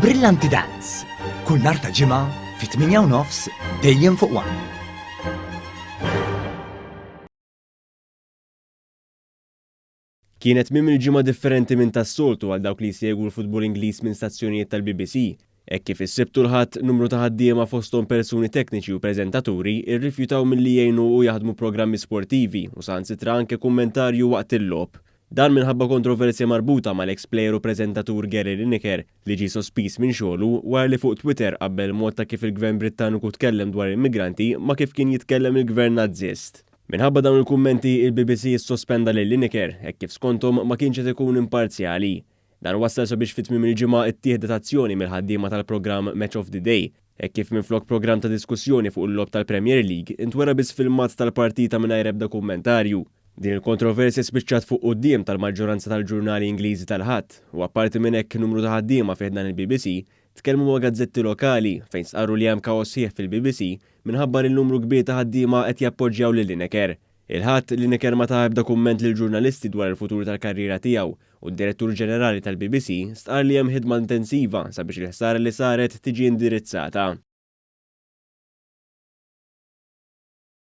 Brillanti Dance, kull nhar ta' Ġimgħa fit-8:30 dejjem fuq One. Kienet tmiem il-ġimgħa differenti minn tas-soltu għal dawk li jsegwu l-futbol Ingliż minn stazzjonijiet tal-BBC, hekk kif is-Sibt u l-Ħadd numru ta' ħaddiema fosthom persuni tekniċi u preżentaturi rrifjutaw milli jgħinu u jaħdmu programmi sportivi u saħansitra anke kummentarju waqt il-logħob. Dan minħabba kontroversja marbuta mal-eks plejer u preżentatur Gary Lineker li ġie sospiż minn xogħlu wara li fuq Twitter qabbel mod ta' kif il-Gvern Brittaniku tkellem dwar l-immigranti ma' kif kien jitkellem il-Gvern Nazzist. Minħabba dawn il-kummenti, il-BBC issospenda lil Lineker hekk kif skonthom ma kienx qed ikun imparzjali. Dan wassal sabiex fi tmiem il-ġimgħa ttieħdet azzjoni mill-ħaddiema tal-programm Match of the Day, hekk kif minflok programm ta' diskussjoni fuq il-logħob tal-Premier League, intwera biss filmat tal-partita mingħajr ebda kummentarju. Din il-kontroversja spiċċat fuq quddiem tal-maġġoranza tal-ġurnali Ingliżi tal-Ħadd, u apparti minn hekk numru ta' ħaddiema fi ħdan il-BBC tkellmu ma' gazzetti lokali fejn stqarru li hemm kaos sħiħ fil-BBC minħabba li numru kbir ta' ħaddiema qed jappoġġjaw lil Lineker. Il-Ħadd, Lineker ma ta ebda kumment lill-ġurnalisti dwar il-futur tal-karriera tiegħu u d-Direttur Ġenerali tal-BBC stqarr li hemm ħidma intensiva sabiex il-ħsara li saret tiġi indirizzata.